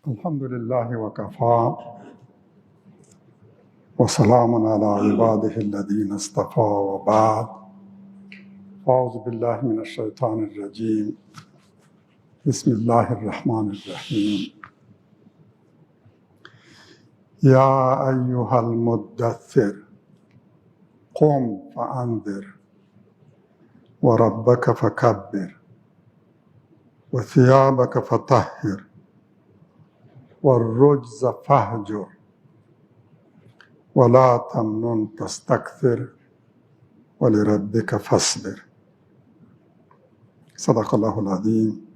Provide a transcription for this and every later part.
الحمد لله وكفى وسلام على عباده الذين اصطفى وبعد. أعوذ بالله من الشيطان الرجيم. بسم الله الرحمن الرحيم. يا أيها المدثر قم فأنذر وربك فكبر وثيابك فطهر والرجز فاهجر ولا تمنن تستكثر ولربك فاصبر. صدق الله العظيم.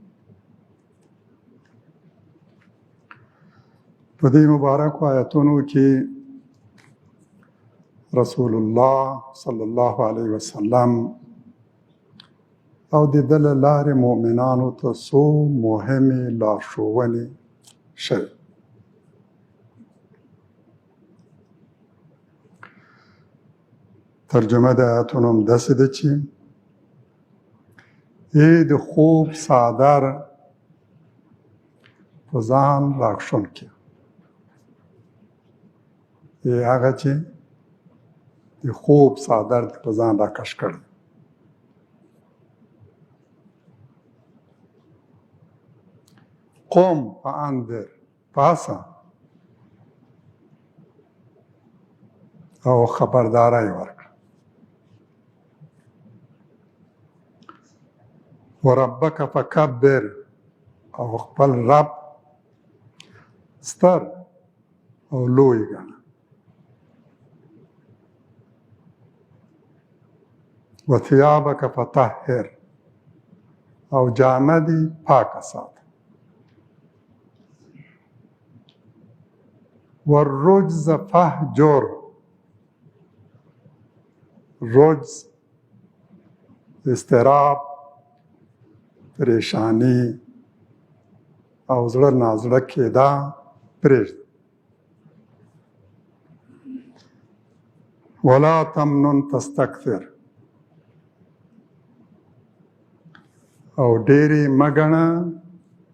په دې مبارکو آیتونو کې رسول الله صلی الله علیه وسلم او د ده له لارې مؤمنانو ته څو مهمې لارښوونې شوې. ترجمه د آیتونو هم داسې ده چې ای د خوب څادر په ځان راکښونکې، ای هغه چې د خوب څادر دې په ځان راکش کړی، قوم فانذر، پاسه او خبرداری ورکړه، وربک فکبر، او خپل رب ستر او لوی ګڼه، وثيابك فطهر، او جامه دې پاکه ساته، والرجز فهجر، رجز اضطراب، پریشانی او زړه نازړه کېدا پرېږده. ولا تمنن تستكثر، او ډېرې مه ګڼه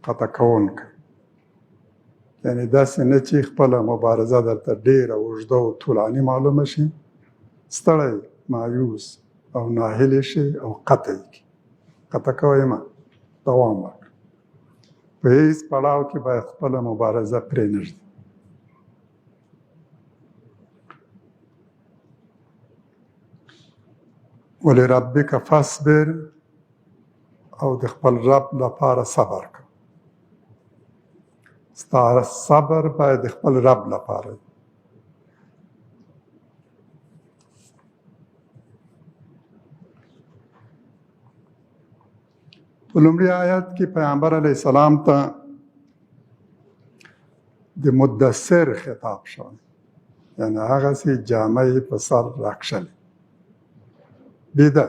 قطع کوونکی، یعنې داسې نه چې خپله مبارزه درته ډېره اوږده او طولاني معلومه شي، ستړی، مایوس او ناهیلې شي او قطع یې کړي. قطع کوئ مه، دوام ورکړه. په هیڅ پړاو کې باید خپله مبارزه پرې نه ږدي. ولربک فاصبر، او د خپل رب لپاره صبر کوه. ستا صبر باید د خپل رب لپاره وي. په لومړي آیت کې پیغمبر علیه السلام ته د مدثر خطاب شوی، یعنې هغسې جامه یې په سر راکښلې بیده.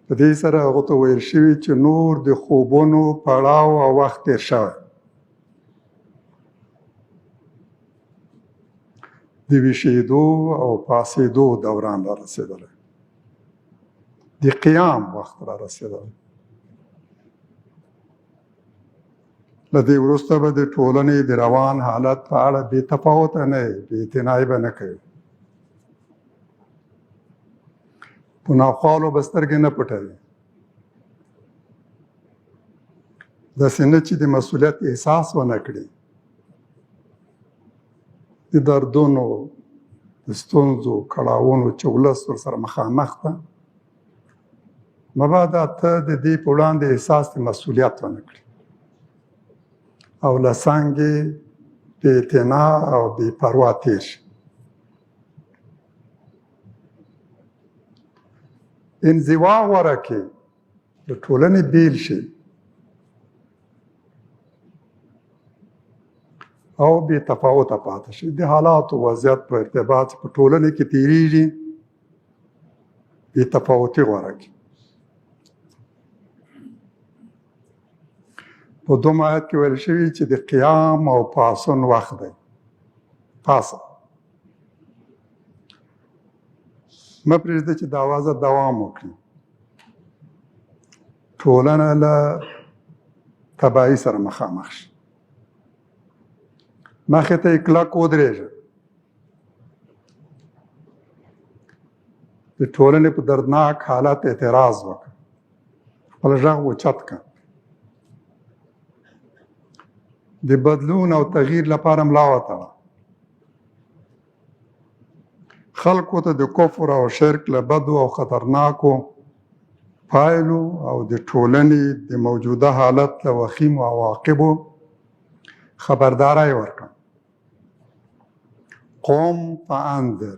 په دې سره هغه ته ویل شوي چې نور د خوبونو پړاو او وخت تېر شوی، د ویښېدو او پاسېدو دوران را رسېدلی، د قیام وخت را رسېدلی. له دې وروسته به د ټولنې د روان حالت په اړه بې تفاوته نه یې، بې اعتنایي به نه کوي، په ناخوالو به سترګې نه پټوي، داسې نه چې د مسؤلیت احساس ونه کړي، د دردونو، د ستونزو، کړاوونو چې ولس ورسره مخامخ ده، مبادا ته د دې په وړاندې احساس د مسؤلیت ونه کړي او له څنګه بې اعتنا او بې پروا تېر شي. انزوا غوره کړي، د ټولنې بیل شي او بې تفاوته پاتې شي. د حالاتو وضعیت په ارتباط په ټولنې کې تیریږي، بې تفاوتي غوره کړي. په دوم آیت کې ویل شوي چې د قیام او پاسون وخت دی. پاسه مه پرېږده چې دا وضع دوام وکړي. ټولنه له تباهي سره مخامخ شي. مخې ته یې کلک ودرېږه، د ټولنې په دردناک حالت اعتراض وکړه، خپل غږ اوچت کړه، د بدلون او تغییر لپاره ملا وتړه، خلکو ته د کفر او شرک له بدو او خطرناکو پایلو او د ټولنې د موجوده حالت له وخیمو عواقبو خبرداری ورکړه. قوم فانذر.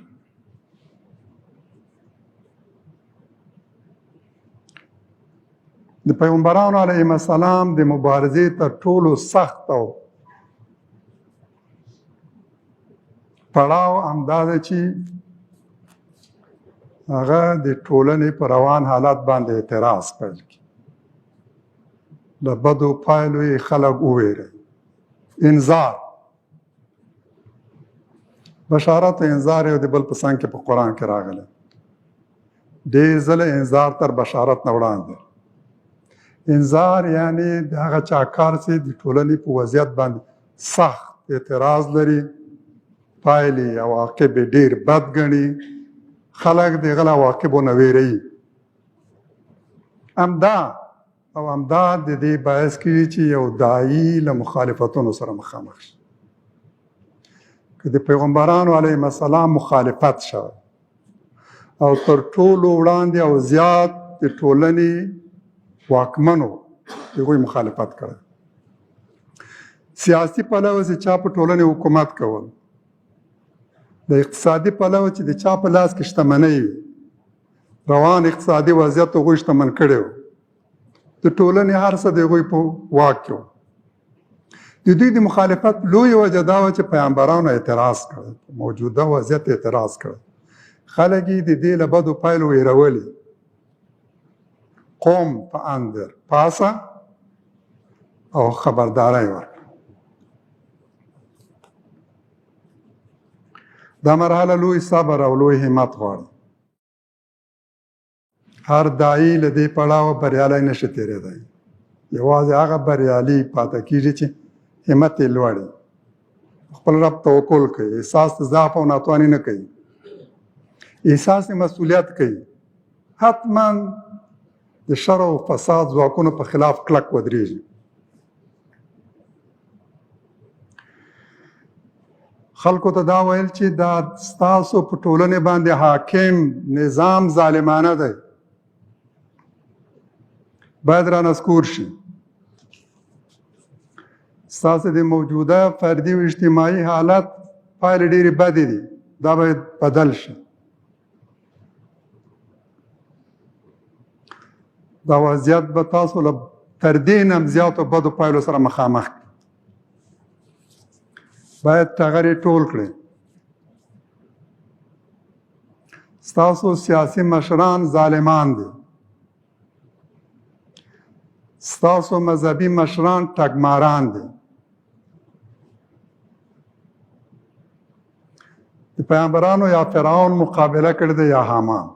د پیغمبرانو علیهم السلام د مبارزې تر ټولو سخت او پړاو همدا دی چې هغه د ټولنې په روان حالت باندې اعتراض پیل کړي، له بدو پایلو یې خلک وویروي. انذار، بشارت او انذار یو د بل په څنګ کې په قرآن کې راغلی. ډېر ځله انذار تر بشارت نه وړاندې. انذار یعنی د هغه چا کار چې د ټولنې په وضعیت باندې سخت اعتراض لري، پایلې عواقب یې ډېر بد ګڼي، خلک د هغه له عواقبو نه وېروي. همدا او همدا د دې باعث کېږي چې یو داعي له مخالفتونو سره مخامخ شي. که د پیغمبرانو علیهم السلام مخالفت شوی او تر ټولو وړاندې او زیات د ټولنې واکمنو د هغوی مخالفت کړی، سیاسي پلوه چې چا په ټولنې حکومت کول، د اقتصادي پلوه چې د چا په لاس کې شتمنۍ وي، روان اقتصادي وضعیت هغوی شتمن کړی و، د ټولنې هر څه د هغوی په واک کې و. د دوی د مخالفت لویه وجه دا وه چې پیامبرانو اعتراض کړی، په موجوده وضعیت اعتراض کړی، خلک یې د دې له بدو پایلو ویرولي. قوم په اندر پاسه او خبرداری ورکړه. دا مرحله لوی صبر او لوی همت غواړي. هر داعي له دې پړاوه بریالی نشي تېرېدی، یوازې هغه بریالي پاته کېږي چې همت یې لوړ وي، خپل رب توکل کوي، احساس د ضعف او ناتواني نه کوي، احساس مسؤلیت کوي، حتما د شر او فساد ځواکونو په خلاف کلک ودرېږي. خلکو ته دا ویل چې دا ستاسو په ټولنې باندې حاکم نظام ظالمانه دی، باید را نسکور شي. ستاسو د موجوده فردي او اجتماعي حالت پایلې ډېرې بدې دي، دا باید بدل شي. دا وضعیت به تاسو له تر دې نه هم زیاتو بدو پایلو سره مخامخ کړي. باید ټغر یې ټول کړئ. ستاسو سیاسي مشران ظالمان دي، ستاسو مذهبي مشران ټګماران دي. د پیغمبرانو یا فرعون مقابله کړې ده یا هامان.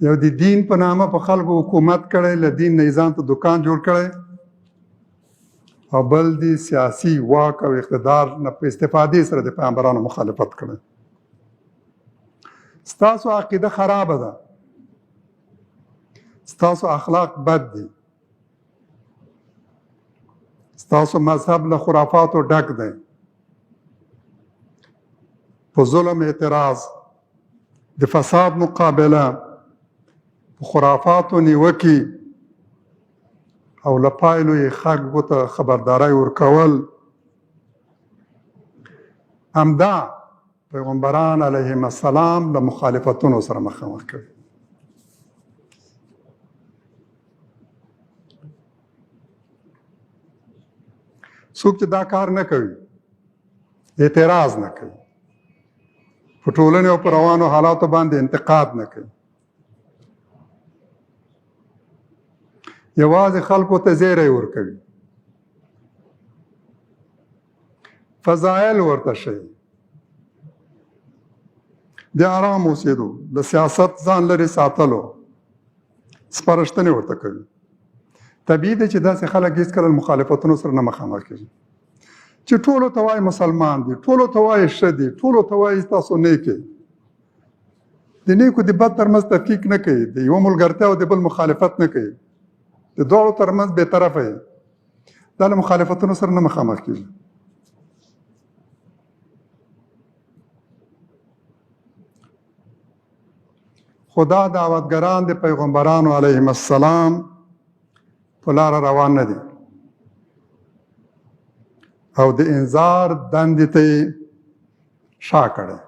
یو د دین په نامه په خلکو حکومت کړی، له دین نه یې ځان ته دکان جوړ کړی، او بل دی سیاسي واک او اقتدار نه په استفادې سره د پیغمبرانو مخالفت کړی. ستاسو عقیده خرابه ده، ستاسو اخلاق بد دي، ستاسو مذهب له خرافاتو ډک دی، په ظلم اعتراض، د فساد مقابله، په خرافاتو نیوکې او له پایلو یې خلکو ته خبرداری ورکول، همدا پیغمبران علیهم السلام له مخالفتونو سره مخامخ کوي. څوک چې دا کار نه کوي، اعتراض نه کوي، په ټولنې او په روانو حالاتو باندې انتقاد نه کوي، یوازې خلکو ته زیری ورکوي، فضایل ورته ښیي، د آرام اوسېدو، د سیاست ځان لرې ساتلو، سپارښتنې ورته کوي. طبیعي ده چې داسې خلک هېڅکله مخالفتونو سره نه مخامخ کېږي، چې ټولو ته وایي مسلمان دي، ټولو ته وایي ښه دي، ټولو ته وایي تاسو نیک یئ. د نیکو د بد ترمنځ تفکیک نه کوي، د یو ملګرتیا او د بل مخالفت نه کوي، د دواړو ترمنځ بې طرفه یې. دا له مخالفتونو سره نه مخامخ کېږي. خدا دعوتګران د پیغمبرانو علیهم السلام په لاره روان نه دي او د انذار دندې ته یې شا کړې.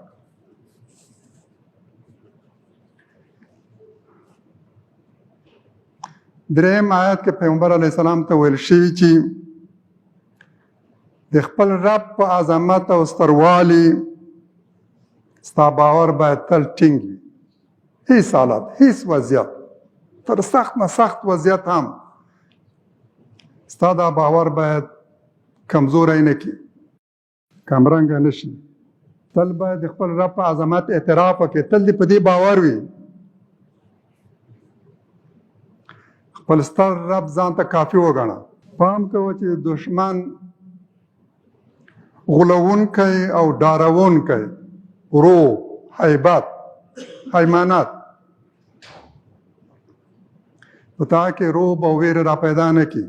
دریم آیت کې پیغمبر علیه السلام ته ویل شوي چې د خپل رب په عظمت او ستروالي ستا باور باید تل ټینګ وي. هیڅ حالت، هیڅ وضعیت، تر سخت نه سخت وضعیت هم ستا دا باور باید کمزوری نه کړي، کمرنګه نه شي. تل باید د خپل رب په عظمت اعتراف وکړي، تل دې په دې باور وي. خپل ستر رب ځان ته کافي وګڼه. پام کوه چې دښمن غولوونکی او ډارونکی رو، هیبت، حیمانات په تا کې روب او ویره را پیدا نه کړي،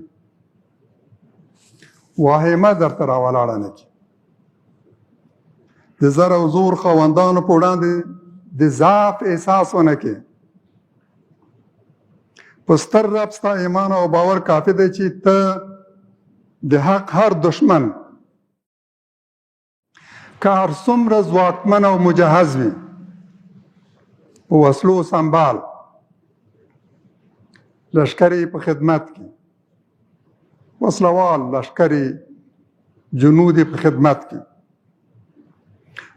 واهمه درته راولاړه نه کړي. د زر او زور خاوندانو په وړاندې د ضعف احساس ونه کړي. په ستر رب ستا ایمان او باور کافي دی چې ته د حق هر دښمن که هر څومره ځواکمن او مجهز وي، په وسلو سمبال، لښکرې په خدمت کې، وسلوال لښکرې جنود په خدمت کې،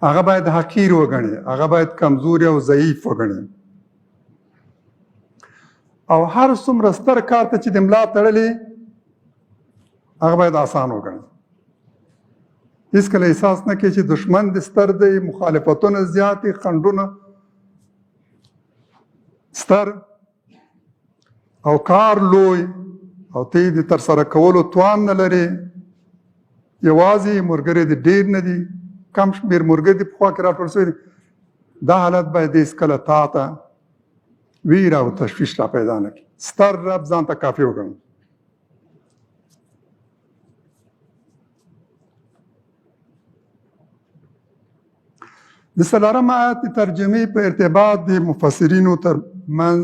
هغه باید حقیر وګڼي، هغه باید کمزوري او ضعیف وګڼي. او هر څومره ستر کار ته چې د ملا تړلې، هغه باید آسان وګڼي. هیڅکله احساس نه کوي چې دښمن دې ستر دی، مخالفتونه زیات دي، خنډونه ستر او کار لوی، او ته یې د ترسره کولو توان نه لرې. یوازې ملګري دې ډېر نه دي، کم شمېر ملګري دې په خوا کې راټول شوي دي. دا حالت باید هېڅکله تا ته ویره او تشویش را پیدا نه کړي. ستر رب ځان ته کافي وګڼه. د څلورم آیت د ترجمې په ارتباط د مفسرینو تر منځ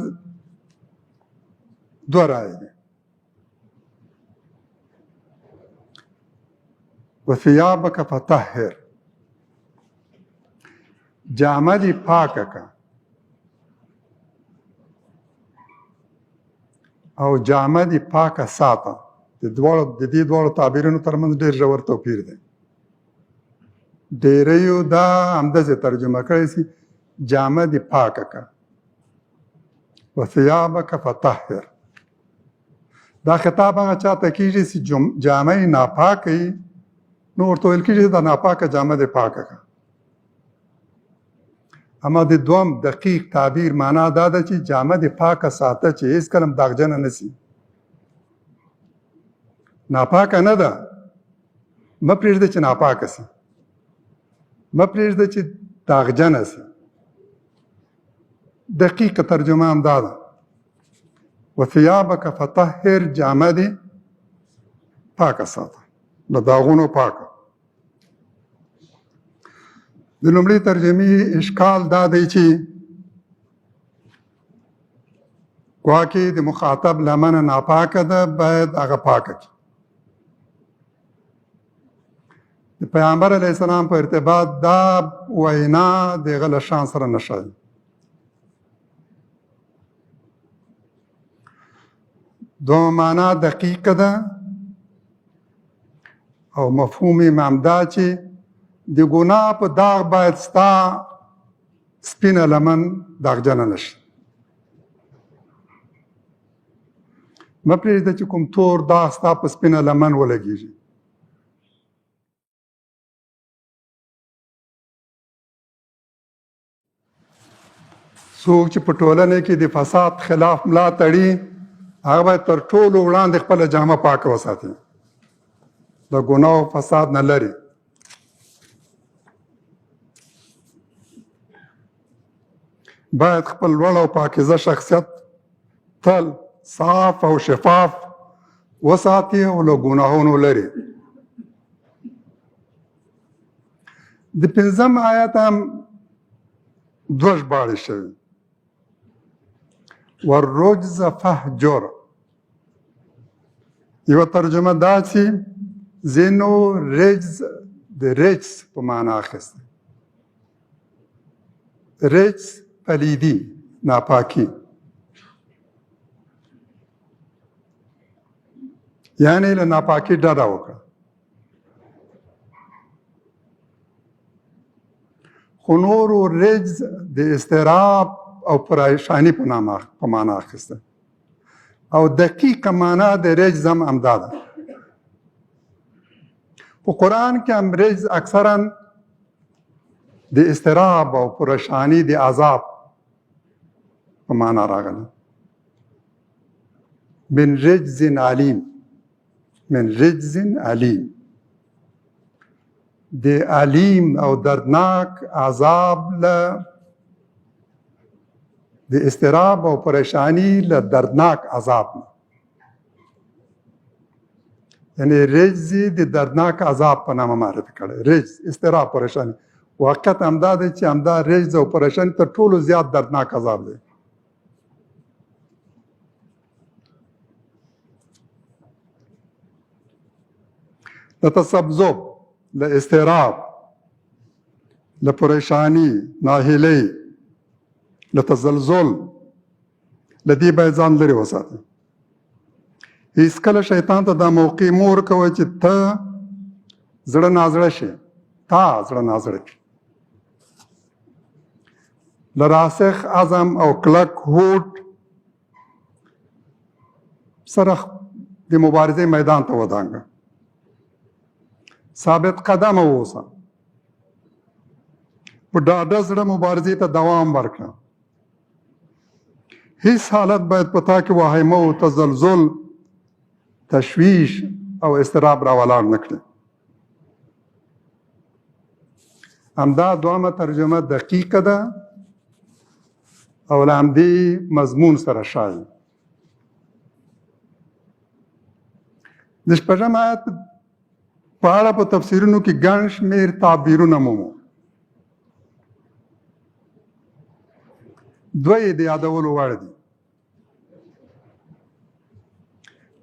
دوه رایې دي. وثیابک فطهر، جامه دې پاکه که او جامه دې پاکه ساته. د دې دواړو تعبیرونو ترمنځ ډېر ژور توپیر دی. ډېریو دا همداسې ترجمه کړی چې جامه دې پاکه که، وثیابک فطهر. دا خطاب هغه چا ته کېږي چې جامه یې ناپاکه وي، نو ورته ویل کېږي دا ناپاکه جامه دې پاکه که. اما د دوم دقیق تعبیر معنا دا ده چې جامه دې پاکه ساته چې هېڅکله هم داغجنه نه سي. ناپاکه نه ده، مه پرېږده چې ناپاکه سي، مه پرېږده چې داغجنه سي. دقیقه ترجمه هم دا ده، وثیابک فطهر، جامه دې پاکه ساته، له داغونو پاکه. د لومړۍ ترجمې اشکال دا دی چې ګواکې د مخاطب لمنه ناپاکه ده، باید هغه پاکه کړي. د پیغمبر علیه السلام په ارتباط دا وینا د هغه له شان سره نه ښایي. دومه معنا دقیقه ده او مفهوم یې هم دا چې د ګناه په داغ باید ستا سپینه لمن داغجنه نه شي. مه پرېږده چې کوم تور داغ ستا په سپینه لمن ولګېږي. څوک چې په ټولنه کې د فساد خلاف ملا تړي، هغه باید تر ټولو وړاندې خپله جامه پاکه وساتي، د ګناه او فساد نه لري. باید خپل لوړ او پاکیزه شخصیت تل صاف او شفاف وساتي او له ګناهونو لري. د پنځم آیت هم دوه ژباړې شوي. والرجز فهجر، یوه ترجمه دا چې ځینو رجز د رجس په معنا اخیسته، رجس پلیدي، ناپاکي، یعنی له ناپاکي ډډه وکړه. خو نورو رجز د اضطراب او پریشانی په نامه په معنا اخیسته، او دقیقه معنا د رجز هم همدا ده. په قرآن کې هم رجز اکثرا د اضطراب او پریشانی د عذاب په معنا راغلی. من رجز علیم، من رجز علیم، د علیم او دردناک عذاب له د اضطراب او پریشانی له دردناک عذاب نه، یعنی رجز د دردناک عذاب په نامه معرفي کړی. رجز، اضطراب، پریشانی، واقعیت همدا دی چې همدا رجز او پریشانی تر ټولو زیات دردناک عذاب دی. له تذبذب، له اضطراب، له پریشانی، ناهیلۍ، له تزلزل، له دې باید ځان لرې وساتي. هیڅکله شیطان ته دا موقع مه ورکوه چې ته زړه نازړه شې، تا زړه نازړه کړي. له راسخ عزم او کلک هوډ سره د مبارزې میدان ته ودانګه، ثابت قدمه اوسه، په ډاډه زړه مبارزې ته دوام ورکړه. هیڅ حالت باید په تا کې وهمه او تزلزل، تشویش او اضطراب راولاړ نه کړي. همدا دوهمه ترجمه دقیقه ده او له همدې مضمون سره ښایي. د شپږم آیت په اړه په تفسیرونو کې ګڼ شمېر تعبیرونه مومو. دوه یې د یادولو وړ دي.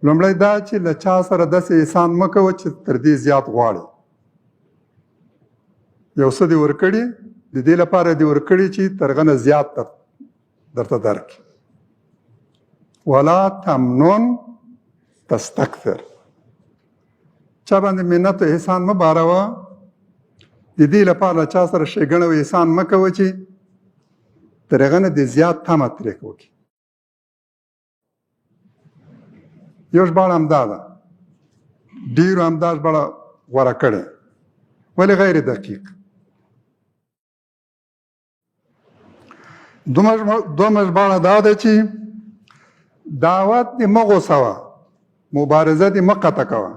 لومړی دا چې له چا سره داسې احسان مه کوه چې تر دې زیات غواړي. یو څه دې ورکړي، د دې لپاره دې ورکړي چې تر هغه نه زیات درته درکړي. ولا تمنن تستکثر، چا باندې منت او احسان مه باروه، د دې لپاره له چا سره ښېګڼه او احسان مه کوه چې تر هغه نه دې زیات تمه ترې وکړي. یو ژباړه همدا ده، ډېرو همدا ژباړه غوره کړې، ولې غیر دقیق. دومره ژباړه دا ده چې دعوت دې مه غوسوه، مبارزه دې مه قطع کوه،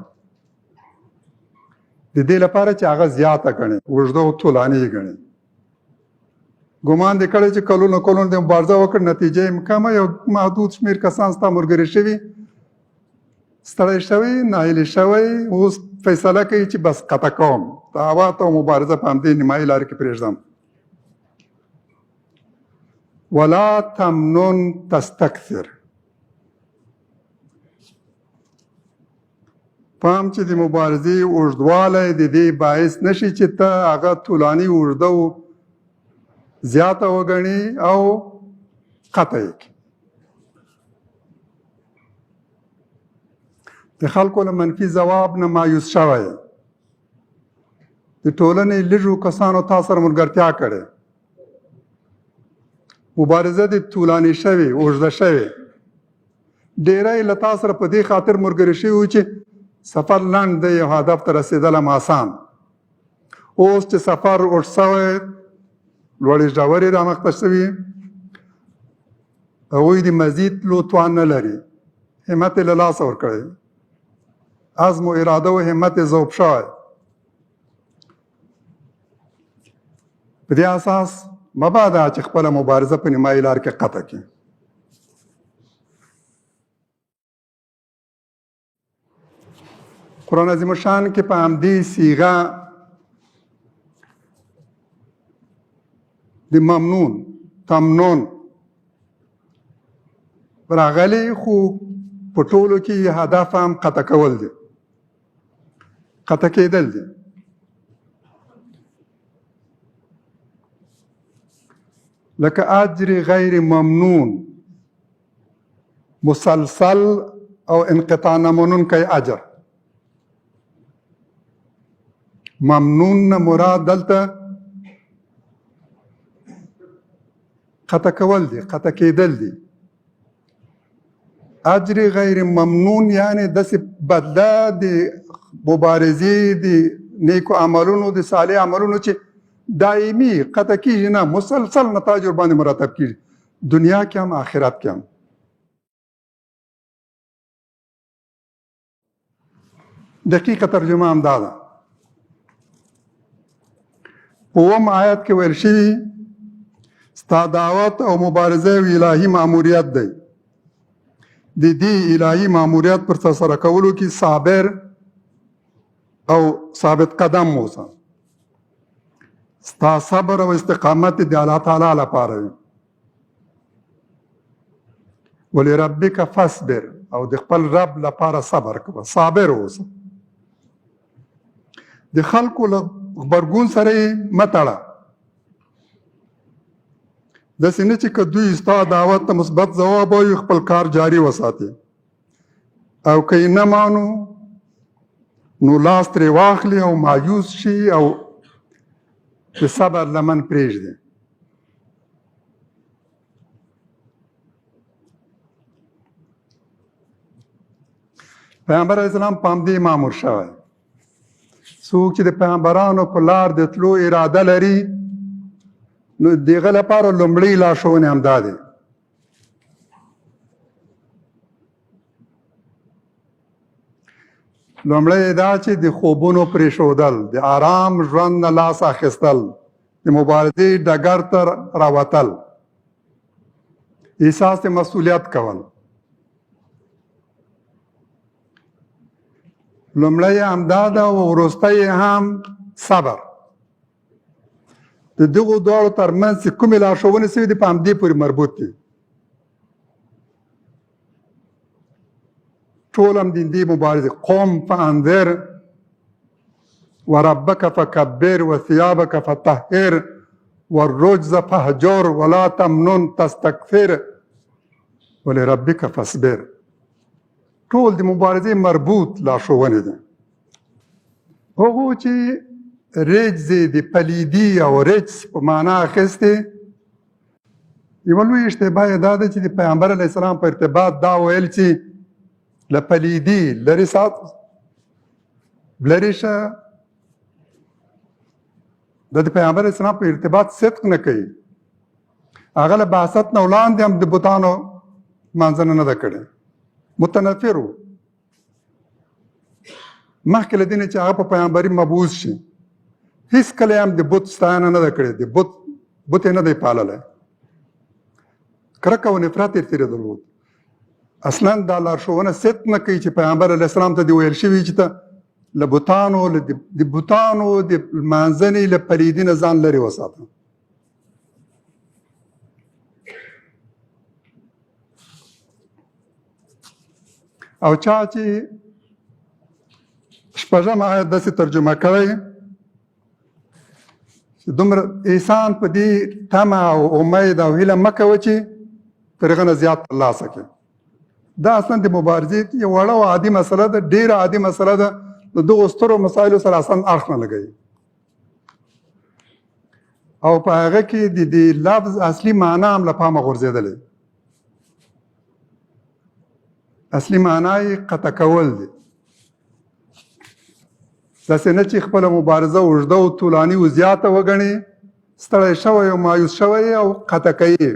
د دې لپاره چې هغه زیاته ګڼي، اوږده او طولاني یې ګڼي. ګمان دې کړی چې کلونه کلونه دې مبارزه وکړه، نتیجه یې کمه، یو محدود شمېر کسان ستا ملګري شوي، ستړی شوی، ناهیلي شوی، اوس فیصله کوي چې بس قطع کوم دعوت او مبارزه په همدې نیمایي لارې کې پرېږدم. ولا تمنن تستکثر، پام چې د مبارزې اوږدوالی د دې باعث نشي چې ته هغه طولاني اوږده او زیاته وګڼي او قطع یې کړي. د خلکو له منفي ځواب نه مایوس شوی، د ټولنې لږو کسانو تا سره ملګرتیا کړې، مبارزه دې طولاني شوې، اوږده شوې، ډیری له تا سره په دې خاطر ملګري شوي وو چې سفر لنډ دی او هدف ته رسېدل هم اسان. اوس چې سفر اوږد شوی، لوړې ژورې رامخته شوي، هغوی د مزید تلو توان نه لري، همت یې له لاسه ورکړی، عزم و اراده او همت یې ذوب شوی. په دې اساس مبادا چې خپله مبارزه په نیمایي لار کې قطع کړي. قرآن عظیم الشان کې په همدې صیغه د ممنون تمنون راغلی، خو په ټولو کې هدف هم قطع کول دي، قطع کېدل دي. لکه اجر غیر ممنون، مسلسل او انقطاع نه منونکی اجر. ممنون نه مراد دلته قطع کول دي، قطع کېدل دي. اجر غیر ممنون یعنی داسې بدله د مبارزې، د نیکو عملونو، د صالح عملونو چې دایمي قطع کېږي نه، مسلسل نتایج ورباندې مرتب کېږي، دنیا کې هم آخرت کې هم. دقیقه ترجمه هم دا ده. په اووم آیت کې ویل شوي ستا دعوت او مبارزه یو الهي ماموریت دی. د دې الهي ماموریت پر ترسره کولو کې صابر او ثابت قدم اوسه. ستا صبر او استقامت د الله تعالی لپاره وي. ولربک فاصبر، او د خپل رب لپاره صبر کوه، صابر اوسه. د خلکو له غبرګون سره یې مه تړه، داسې نه چې که دوی ستا دعوت ته مثبت ځواب وایي خپل کار جاري وساتي، او که یې نه مانو نو لاس ترې واخلي او مایوس شي او د صبر لمن پرېږدي. پیغمبر علیه السلام په همدې مامور شوی. څوک چې د پیغمبرانو په لار د تلو اراده لري نو د هغه لپاره لومړۍ لارښوونې همدا دی. لومړی دا چې د خوبونو پرېښودل، د آرام ژوند نه لاس اخیستل، د مبارزې ډګر ته راوتل، احساس د مسؤلیت کول. لومړی همدا ده او وروستی هم صبر. د دغو دواړو ترمنځ چې کومې لارښوونې سوي دي په همدې پورې مربوط دي. ټول هم د دې مبارزې قوم فانذر وربک فکبر وثيابک فطهر والرجز فهجر ولا تمنن تستكثر ولربک فاصبر. ټول د مبارزې مربوط لارښوونې دي. هغو چې رجز د پلیدي او رجس په معنا اخیستې، یوه لویه اشتباه یې دا ده چې د پیغمبر علیه السلام په ارتباط دا ویل چې له پلیدي لرې سات، لرې شه، د پیغمبر علیه السلام په ارتباط صدق نه کوي. هغه له بعثت نه وړاندې هم د بتانو لمانځنه نه ده کړې، متنفر و. مخکې له دې نه چې هغه په پیغمبري مبعوث شي هیڅکله یې هم د بت ستاینه نه ده کړې، د بت بت یې نه دی پاللی، کرکه او نفرت یې ترې درلود. اصلا دا لارښوونه صدق نه کوي چې پیغمبر علیه السلام ته دې ویل شوي چې ته له بتانو، د بتانو د لمانځنې له پلیدي نه ځان لرې وساته. او چا چې شپږم آیت داسې ترجمه کړی چې دومره انسان په دې تمه او امید او هیله مه کوه چې تر هغه نه زیات ترلاسه کړي. دا اصلا د مبارزې یو وړه او عادي مسله ده، ډېره عادي مسله ده، د دغو سترو مسایلو سره اصلا اړخ نه لګوي. او په هغه کې د دې لفظ اصلي معنا هم له پامه غورځېدلې. اصلي معنا یې قطع کول دي، داسې نه چې خپله مبارزه اوږده او طولاني او زیاته وګڼي، ستړی شوی او مایوس شوی او قطع کوي.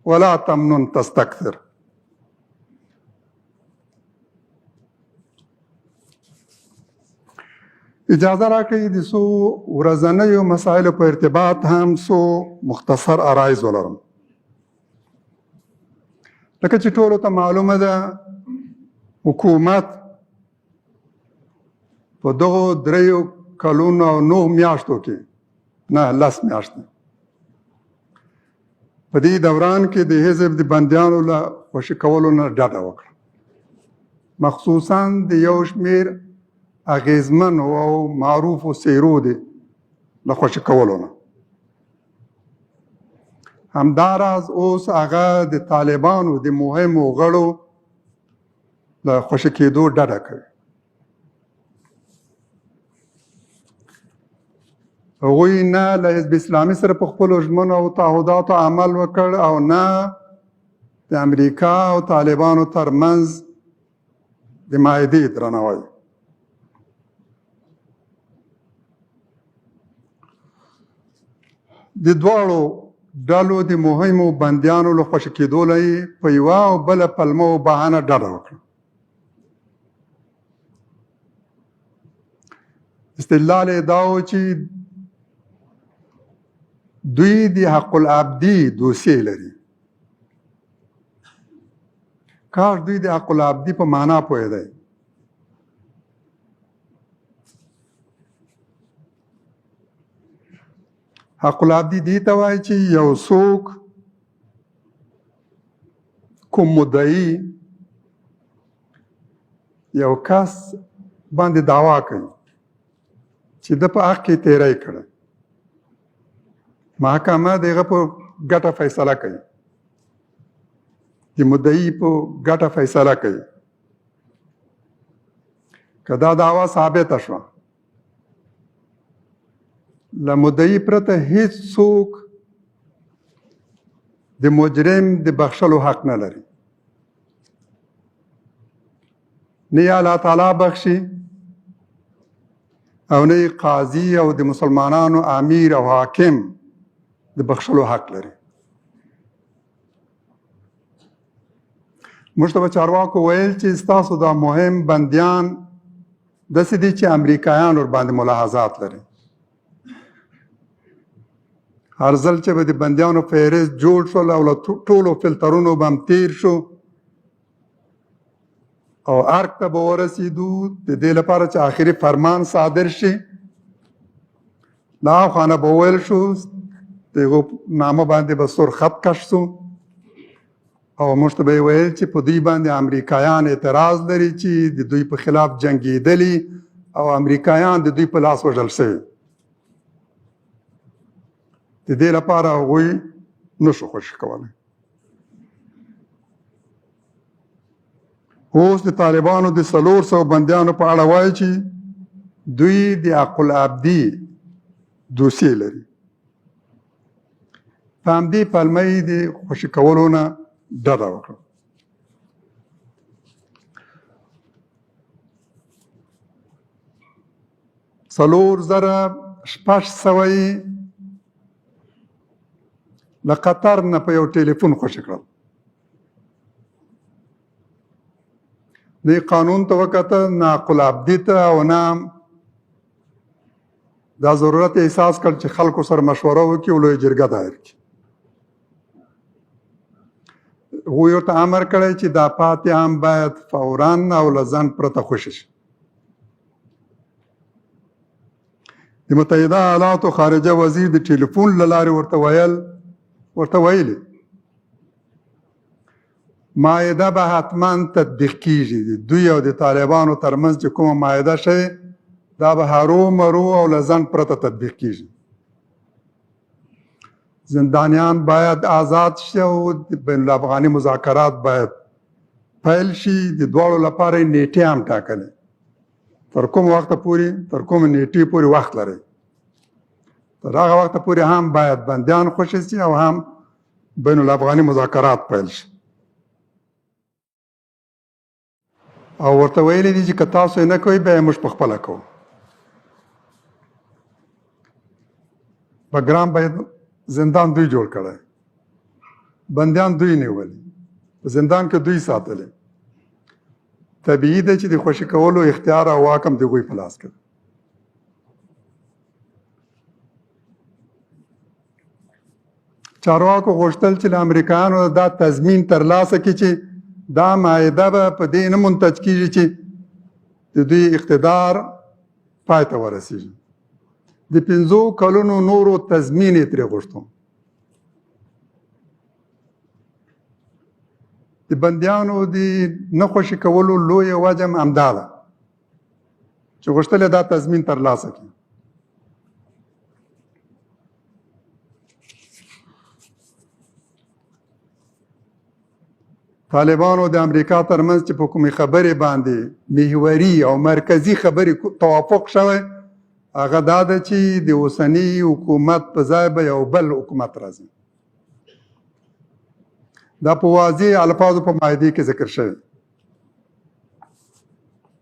ولا تمنن تستكثر. اجازه راکړئ د څو ورځنیو مسایلو په ارتباط هم څو مختصر عرایض ولرم. لکه چې ټولو ته معلومه ده، حکومت په دغو دریو کلونو او 9 میاشتو کې، نه 10 میاشتې، په دې دوران کې د حزب د بندیانو له خوشې کولو نه ډډه وکړه، مخصوصا د یو شمېر اغېزمنو او معروفو څېرو د له خوشې کولو نه. همداراز اوس هغه د طالبانو د مهمو غړو له خوشې کېدو ډډه کوي. هغوی نه له حزب اسلامي سره په خپلو ژمنو او تعهداتو عمل وکړ او نه د امریکا او طالبانو ترمنځ د معاهدې درناوی. د دواړو ډلو د مهمو بندیانو له خوشې کېدو له یې په یوه او بله پلمه او بهانه ډډه وکړه. استدلال یې دا و چې دوی د حق العبدي دوسیې لري. کاش دوی د حق العبدي په معنا پوهېدی. حق العبدي دې ته وایي چې یو څوک کوم مدعي یو کس باندې دعوا کوي چې د په حق کې تیری کړی، محکمه د هغه په ګټه فیصله کوي، د مدعي په ګټه فیصله کوي. که دا دعوا ثابته شوه، له مدعي پرته هیڅ څوک د مجرم د بخښلو حق نه لري، نه یې الله تعالی بخښي او نه یې قاضي او د مسلمانانو امیر او حاکم د بخښلو حق لري. موږ ته به چارواکو ویل چې ستاسو دا مهم بندیان داسې دي چې امریکایان ورباندې ملاحظات لري. هر ځل چې به د بندیانو فهرست جوړ شول او له ټولو فلترونو به هم تیر شو او ارګ ته به ورسېدو، د دې لپاره چې آخري فرمان صادر شي، له هاخوا نه به وویل شو، د هغو نامه باندې به سور خط کش شو او موږ ته به یې ویل چې په دوی باندې امریکایان اعتراض لري چې د دوی په خلاف جنګېدلي او امریکایان د دوی په لاس وژل شوي. د دې لپاره هغوی نشو خوشې کولی. اوس د طالبانو د 400 بندیانو په اړه وایي چې دوی د حق العبدي دوسیې لري. په همدې پلمه یې د خوشې کولو نه ډډه وکړه. 4600 یې له قطر نه په یو ټلیفون خوشې کړل. نه یې قانون ته وکته، نه حق العبدي ته، او نه دا ضرورت احساس کړ چې خلکو سره مشوره وکړي او لویه جرګه دایر کړي. هغوی ورته امر کړی چې دا پاتې هم باید فورا او له ځنډ پرته خوشې شي. د متحده ایالاتو خارجه وزیر د ټلیفون له لارې ورته ویلي معاهده به حتما تطبیق کیږي. د دوی او د طالبانو ترمنځ چې کومه معاهده شوې دا به هرو مرو او له ځنډ پرته تطبیق کیږي. زندانیان باید آزاد شي او د بین الافغاني مذاکرات باید پیل شي. د دواړو لپاره یې نیټې هم ټاکلې، تر کوم وخته پورې، تر کومې نیټې پورې وخت لري، تر هغه وخته پورې هم باید بندیان خوشې شي او هم بین الافغاني مذاکرات پیل شي. او ورته ویلي دي چې که تاسو یې نه کوئ بیا یې موږ په خپله کوو. بګرام باید زندان دوی جوړ کړی، بندیان دوی نیولي، په زندان کې دوی ساتلي. طبیعي ده چې د خوشي کولو اختیار او واک هم د هغوی په لاس کې ده. چارواکو غوښتل چې له امریکایانو دا تضمین ترلاسه کړي چې دا معاهده به په دې نه منتج کېږي چې د دوی اقتدار پای ته ورسېږي. د 5 کلونو نورو تضمین یې ترې غوښتو. د بندیانو د نه خوشي کولو لویه وجه هم همدا ده چې غوښتل یې دا تضمین ترلاسه کړي. طالبانو د امریکا ترمنځ چې په کومې خبرې باندې محوري او مرکزي خبرې توافق شوی، هغه دا ده چې د اوسني حکومت په ځای به یو بل حکومت راځي. دا په واضح الفاظو په معاهدې کې ذکر شوی.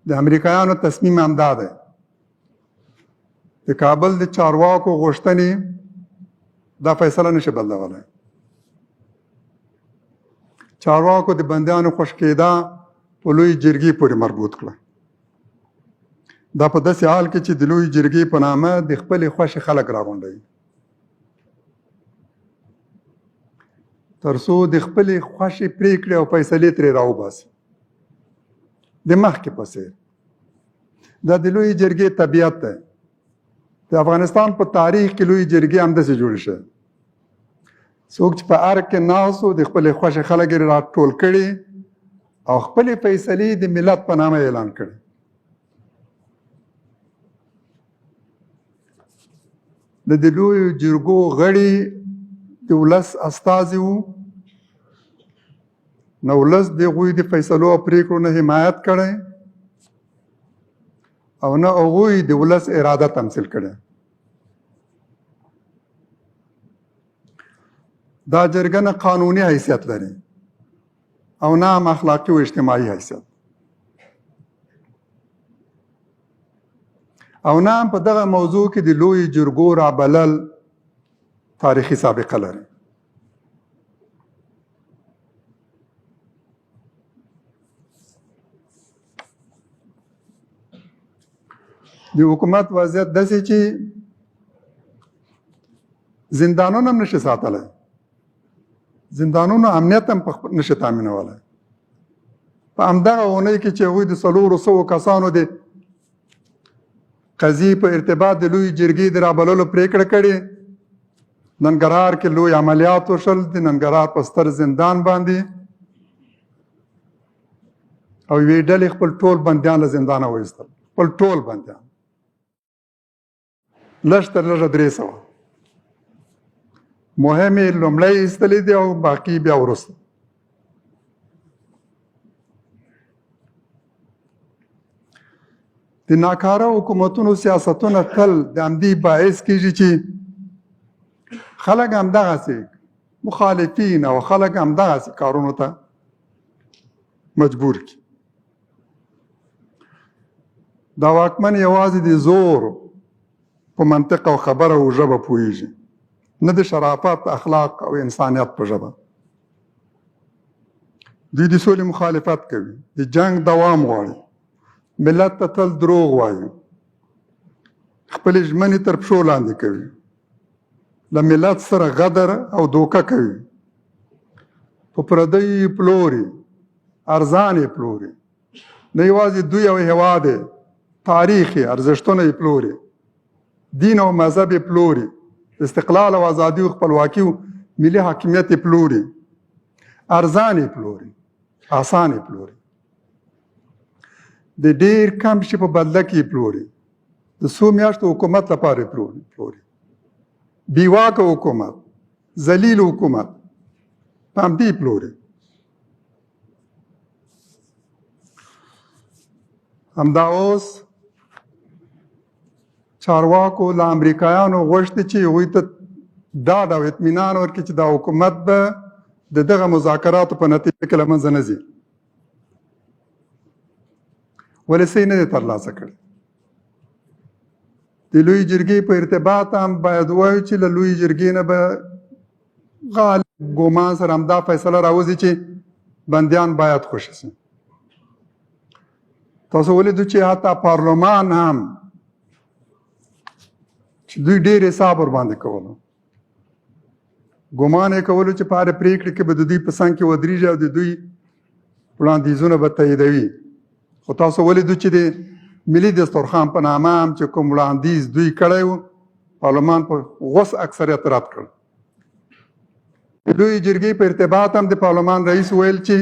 د امریکایانو تصمیم همدا دی. د کابل د چارواکو غوښتنې دا فیصله نشي بدلولی. چارواکو د بندیانو خوش کېدا په لوی جرګې پورې مربوط کړه. دا په داسې حال کې چې د لوی جرګې په نامه د خپلې خوښې خلک راغونډوي، تر څو د خپلې خوښې پرېکړې او فیصلې ترې راوباسي د مخکې په څېر. دا د لوی جرګې طبیعت دی. د افغانستان په تاریخ کې لوی جرګې همداسې جوړې شوې. څوک چې په ارګ کې ناست وو د خپلې خوښې خلک یې راټول کړي او خپلې فیصلې د ملت په نامه اعلان کړي. د دې لویو جرګو غړي د ولس استازي وو، نو ولس د هغوی د فیصلو او پرېکړو نه حمایت کړی او نه هغوی د ولس اراده تمثیل کړې. دا جرګه نه قانوني حیثیت لري او نه هم اخلاقي او اجتماعي حیثیت، او نه هم په دغه موضوع کې د لویو جرګو رابلل تاریخي سابقه لري. د حکومت وضعیت داسې چې زندانونه هم نشي ساتلی، زندانونو امنیت هم نشي تامینولی. په همدغه اونۍ کې چې هغوی د 400 کسانو د قضیې په ارتباط د لوی جرګې د رابللو پرېکړه کړې، ننګرهار کې لوی عملیات وشول د ننګرهار په ستر زندان باندې، او یوې ډلې خپل ټول بندیان له زندانه وایستل، خپل ټول بندیان لږ تر لږه 300 مهمې لومړی ایستلې دي او باقي بیا وروسته. د ناکاره حکومتونو سیاستونه تل د همدې باعث کېږي چې خلک همدغسې مخالفین او خلک همدغسې کارونو ته مجبور کړي. دا واکمن یوازې د زور په منطق او خبره او ژبه پوهېږي، نه د شرافت، اخلاق او انسانیت په ژبه. دوی د سولې مخالفت کوي، د جنګ دوام غواړي، ملت ته تل دروغ وایي، خپلې ژمنې تر پښو لاندې کوي، له ملت سره غدر او دوکه کوي، په پردیو یې پلوري، ارزان یې پلوري. نه یوازې دوی او هېواد یې، تاریخ یې، ارزښتونه یې پلوري، دین او مذهب یې پلوري، استقلال او ازادي او خپلواکي او ملي حاکمیت یې پلوري، ارزان یې پلوري، اسان یې پلوري، د ډېر کم شي په بدله کې یې پلوري، د څو میاشتو حکومت لپاره یې پلوري. بېواکه حکومت، ذلیل حکومت په همدې پلوري. همدا اوس چارواکو له امریکایانو غوښتي چې هغوی ته ډاډ او اطمینان ورکړي چې دا حکومت به د دغه مذاکراتو په نتیجه کې له منځه نه ځي. ولې څه یې نه دی ترلاسه کړی. د لوی جرګې په ارتباط هم باید ووایو چې له لوی جرګې نه به غالب ګومان سره همدا فیصله راوځي چې بندیان باید خوشي شي. تاسو ولیدو چې حتی پارلمان هم چې دوی ډېر حساب ور باندې کولو، ګومان یې کولو چې په هرې پرېکړې کې به د دوی په څنګ کې ودرېږي او د دوی وړاندیزونه به تاییدوي. خو تاسو ولیدو چې د ملي دسترخوان په نامه هم چې کوم وړاندیز دوی کړی و، پارلمان په غوڅ اکثریت رد کړ. د لویې جرګې په ارتباط هم د پارلمان رئیس ویل چې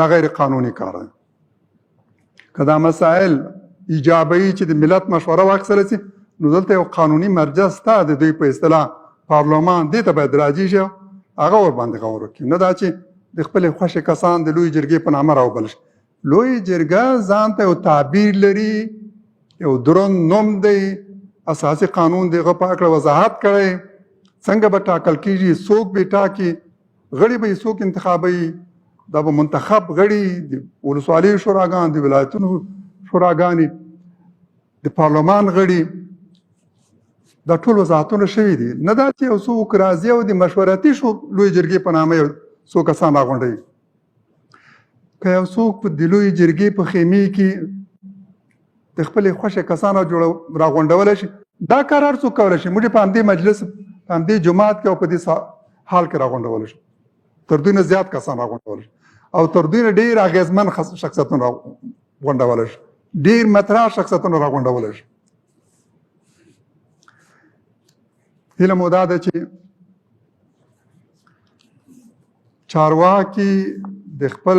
دا غیر قانوني کار دی. که دا مسایل ایجابوي چې د ملت مشوره واخیستل شي، نو دلته یو قانوني مرجع سته، د دوی په اصطلاح پارلمان، دې ته باید راجع شي، هغه ورباندې غور وکړي، نه دا چې د خپلې خوښې کسان د لویې جرګې په نامه راوبلل شي. لویې جرګه ځان ته یو تعبیر لري، یو دروند نوم دی، اساسي قانون د هغه په هکله وضاحت کړی، څنګه به ټاکل کېږي، څوک به ټاکي، غړي به یې څوک انتخابوي، دا به منتخب غړي د ولسوالیو شوراګان، د ولایتونو شوراګانې، د پارلمان غړي، دا ټول وضاحتونه شوي دي. نه دا چې یو څوک راځي او د مشورتي شو لویې جرګې په نامه یو څو کسان راغونډوي. که یو څوک په د لویې جرګې په خیمې کې د خپلې خوښې کسان راغونډولی شي، دا کار هر څوک کولی شي. موږ په همدې مجلس، په همدې جومات کې او په دې حال کې راغونډولی شو، تر دوی نه زیات کسان راغونډولی شو او تر دوی نه ډېر اغېزمن شخصیتونه راغونډولی شو، ډېر مطرح شخصیتونه راغونډولی شو. هیله مو دا ده چې چارواکي د خپل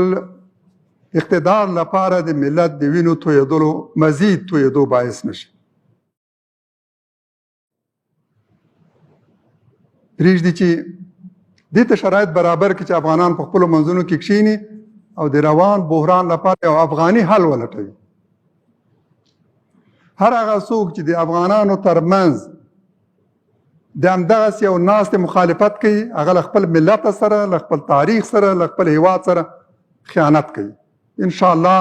اقتدار لپاره د ملت د وینو تویدلو مزید تویدو باعث نشي. پرېږدي چې دې ته شرایط برابر کړي چې افغانان په خپلو منځونو کې کښېني او د روان بحران لپاره یو افغاني حل ولټوي. هر هغه څوک چې د افغانانو ترمنځ د همدغسې یو ناستې مخالفت کوي، هغه له خپل ملت سره، له خپل تاریخ سره، له خپل هیواد سره خیانت کوي. انشاءالله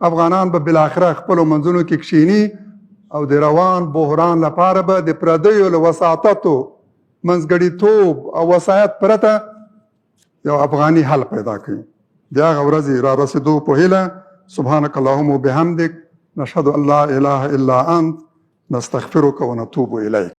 افغانان به بالاخره خپلو منځونو کې کښېني او د روان بحران لپاره به د پردیو له وساطتو، منځګړیتوب او وصایت پرته یو افغاني حل پیدا کوي. د هغه ورځې را رسېدو په هیله، سبحانك اللهم وبحمدك، نشهد ان لا اله الا انت، نستغفرك ونتوب الیک.